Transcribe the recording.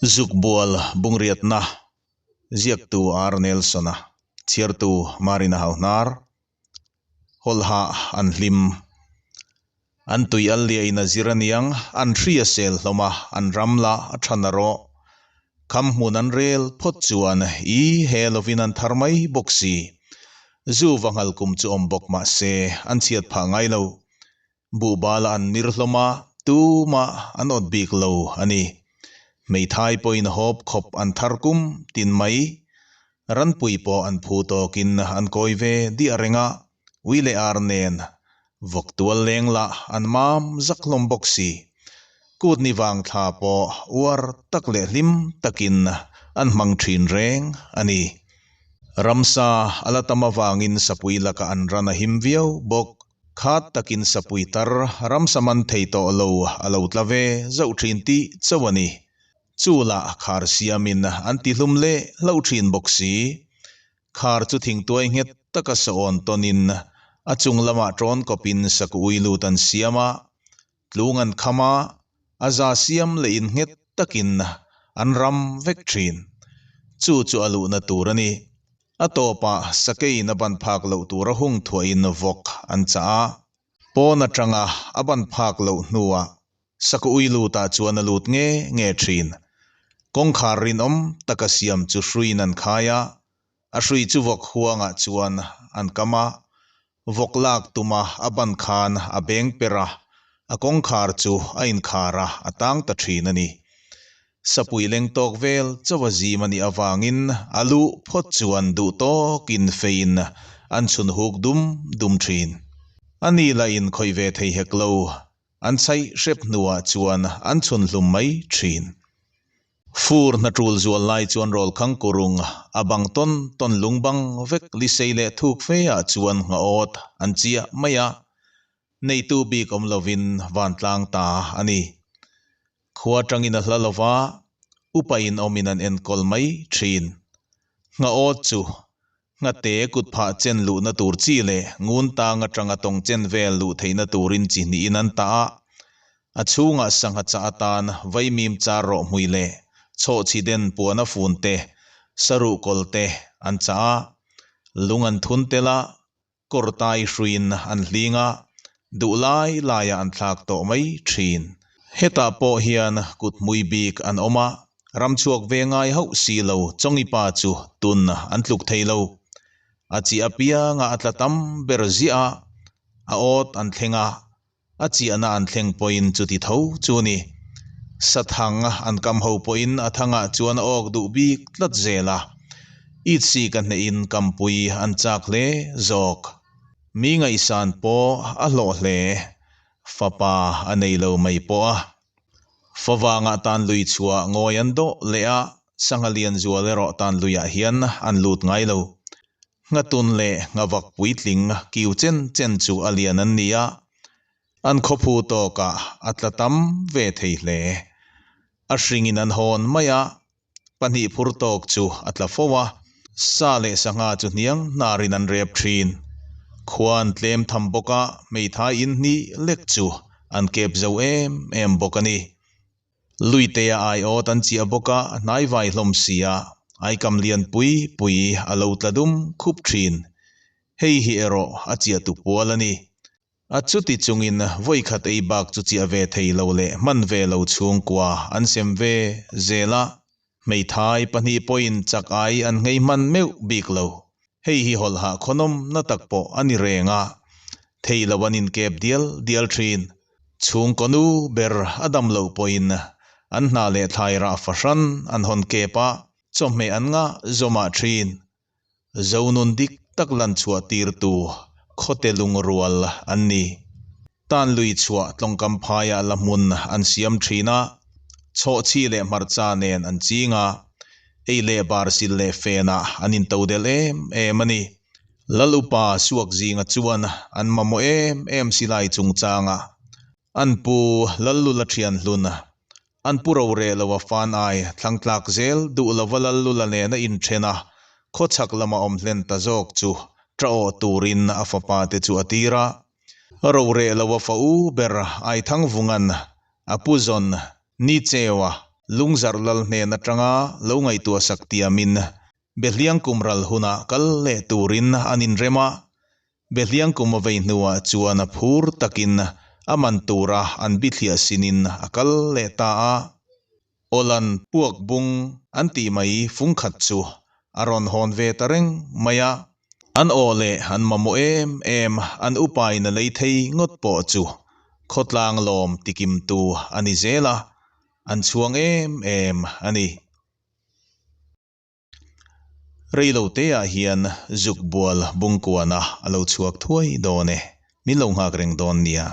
Zukbual Bungriatna, Ziaktu R. Nelson-a, Chhiartu Marina Hauhnar, Hawlhah an hlim. An tui al liain a zir aniang, an hri a sel hlawm a, an ram lah a tha na rawh. Kham hmun an rel phawt chuan i he lovin an thar mai bawk si. Zu va nghal kum chu awm bawk mah se an chhiat phah ngai lo. Buhbal an mir hlawm a, tumah an awt bik lo a ni. Hmeithai pawhin hawp khawp an thar kum tin mai. Ranpui pawh an phu tawkin an kawi ve diah reng a, ui leh ar nen vawk tual leng lah an mam zak hlawm bawk si. Kut ni vang thla pawh uar tak leh hlim takin an hmang thin reng a ni. Ramsa a la tam avangin sapui lakah an ran a him viau bawk. Khat takin sapui tar ramsa man thei tawh lo a lo tla ve zauh thin tih chauh a ni. Chu lah khar siamin an tihlum leh hlauh thin bawk si. Khar chu thingtuai nghet taka sawn tawnin a chung lamah tawn kawpin saku ui lut an siam a, tlung an kham a, a za siam leh in nghet takin an ram vek thin. Chu chu a luhna tur a ni. A tawpah sakeiin a ban phak loh tura hung thuahin vawk an chah a. Pawn atanga a ban phak loh hnuah saku ui lutah chuan a lut nge nge thin. Kawngkhar rinawm taka siam chu hruiin an khai a, a hrui chu vawk huangah chuan an kam a. Vawk lak tuma a ban khan a beng per a, a kawngkhar chu a inkhar a, a tang ta thin a ni. Sapui leng tawk vel chauh a zim a nih avangin a luh phawt chuan duh tawkin fein an chhun huk dum dum thin. A ni lah in khawih ve thei hek lo, an chhaih hrep hnuah chuan an chhun hlum mai thin. Fur hna tul zual lai chuan rawlkhang kurung a bang tawn tawn lung bang vek lisei leh thuk fe ah chuan nghaawt an chiah mai a, neitu bik awm lovin vantlang ta a ni. Khua tangin a hla lova, upa in awmin an enkawl mai thin. Nghaawt chu nghate kut phah chen luhna tur chi leh ngun tang atanga tawng chen vel luh theihna turin chi hnihin an tah a, a chhungah sangha chah atan vaimim char rawh hmui leh chhawhchhi den puana fun te, saruh kawl te an chah a, lung an thun tel a, Kawrtai hruiin an hling a, duh lai laiah an thlak tawh mai thin. Hetah pawh hian kut hmui bik an awm a, ram chhuak ve ngai hauh si lo Chawngi pa chu tun an tluk thei lo. A chi apianga a tla tam ber ziah a, a awt an thleng a, A chiahna an thleng pawhin chuti tho chu ni. Sathang an kam ho pawhin a thangah chuan a awk duh bik tlat zel a. Itsi ka hnehin kampui an chak hle zawk. Mi ngaihsan pawh a hlawh hle. Fapa a nei lo mai pawh a. Favangah tan lui chhuah ngawi an dawh leh a, sangha lian zual erawh tan luiah hian an lut ngai lo. Nghatun leh nghavak puitling kiu chen chen chu a lian an ni a, an khawphu tawkah a tla tam ve thei hle. A hringin an hawn mai a, pahnih phur tawk chu a tla fo a, sa leh sangha chu hniang hnarin an rep thin. Khua an tlem tham bawk a, hmeithai in hnih lek chu an kep zo em em bawk a ni. Luitea aiawt an chiah bawk a, a hnaivai hlawm si a, aikam lian pui pui a lo tla dum khup thin. Hei hi erawh a chiah tu pual a ni. A chuti chungin vawikhat ei bak chu chiah ve thei lo leh hman ve lo chhungkua an sem ve zel a, hmeithai pahnih pawhin chak ai an nghei hman meuh bik lo. Hei hi hawlhah khawnawm na tak pawh a ni reng a, thei lo an inkep dial dial thin. Chhungkaw nu ber a dam loh pawhin an hna leh thlai rah fahran an hawn kep a, chawhmeh an ngah zawmah thin. Zonun dik tak lan chhuah tirtu khawte lungrual an ni. Tan lui chhuah tlawngkam phaiah la hmun an siam thin a, chhawhchhi leh hmarcha nen an ching a, ei leh bar sil leh fenah an intodelh em em a ni. Lal upa suak zinga chuan an mamawh em em silai chungchanga an pu Lallula thian hlun an pu roreh lo a fan ai thlang tlak zel duh lova Lallula nena inthen a khawchhak lama awm hlen ta zawk chu ta awh turin a fapa te chu a tir a. Roreh lo a fa u ber Aithangvungan a pu zawn ni cheu a. Lungzarh lal hnen atanga lo ngaihtuah sak tiamin Behliang kum ral hunah kal leh turin an inrem a, Behliang kum a vei hnuah chuan a phur takin a man tura an bithliah sinin a kal leh ta a. Awlan puak bung an tih mai fung khat chu a rawn hawn ve ta reng mai a. An aw leh an mamawh em em an upain a lei thei ngawt pawh chu khawtlang lawm tikimtu a ni zel a, an chhuang em em a ni. Reilo teah hian zuk bual bungkuana a lo chhuak thuai dawn e, min lo nghak reng dawn nia.